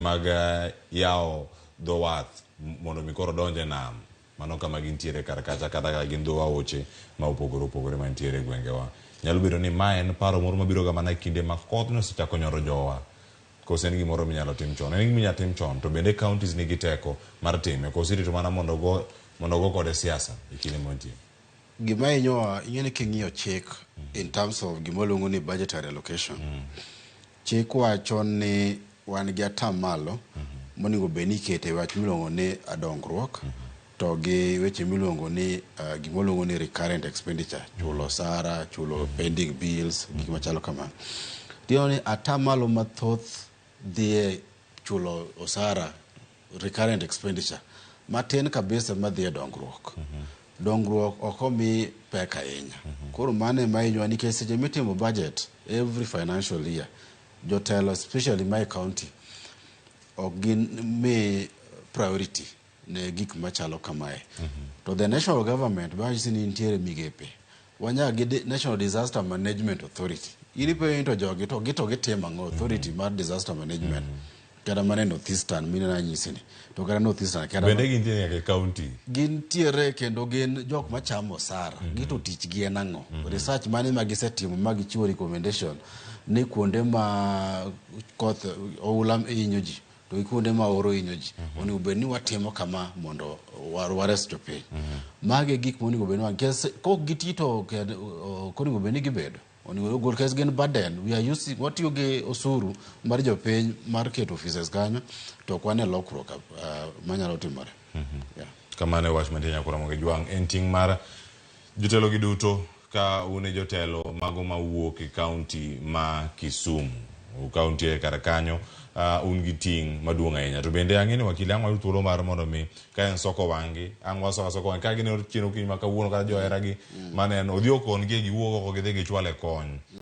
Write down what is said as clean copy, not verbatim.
Mag yawo dho wath mondo mi koro donj e nam. Mano kama gintiere kar kacha kata ka gin dho aoche ma opogore opogore mantiere e gwengewa. Nyalo bedo ni ma en paro moro mabiro ga mana e kinde ma kodhni osechako nyoro jowa. Koso en gimoro minyalo tim chon? En gima inyalo tim chon to bende counties nigi teko mar time koso irito mana mondo ogo mondo ogo kode siasa e kinde mantie? Gima hinyowa, ing'e ni king'iyo chik in terms of gima waluongo ni budgetary allocation, chik wacho ni wan gi atamalo monego bed ni ikete wach miluongo ni dongruok to gi weche miluongo ni gima waluongo ni recurrent expenditure, chulo osara, chulo pending bills, gik machalo kamano. Tiyudo ni atamalo mathoth dhi e chulo osara, recurrent expenditure, matin kabisa madhi e dongruok. Dongruok ok omi pek ahinya. Koro mano ema hinyowa nikech seche mitimo budget every financial year, jotelo especially mae county ok gin mi priority ne gik machalo kamae. To the national government banyisi ni nitiere migepe. Wanyaka gi National Disaster Management Authority. In ipenjo ni to jogi to gito gitimo ang'o authority mar disaster management. Kata mana e North Eastern mineno anyisi ni. To kata North Eastern kata Bende gintie nyaka e county. Gintiere kendo gin jok machamo osara. Gito tich gi en ang'o? Research mane ma gisetimo ma gichiwo recommendation ni kuonde ma koth oula hinyo ji to gi kuonde ma oro hinyo ji onego bed ni watimo kama mondo wares jopiny. Magi e gik monego bed ni nikech kok giti to ok onego bed ni gibedo. Onego ogol nikech gin burden. We are using watiyo gi osuru mar jopiny mar keto offices kanyo to ok wane lokruok manyalo timore. Yeah. Kamano e wach mantie nyakora Ramogi Jwang'. En ting' mar jotelo gi duto ka un e jotelo mago mawuok e kaunti ma Kisumu. Kaunti e kar kanyo un gi ting' maduong' ahinya. To bende ang'e ni wakili ang' wayud thuolo mar mondo mi ka en soko wang'gi ang' waso asoka wang'gi ka gineno chieng' okinyi ma kawuono kata johera gi maneno odhi okon gi giwuok oko gidhi gichwale kony.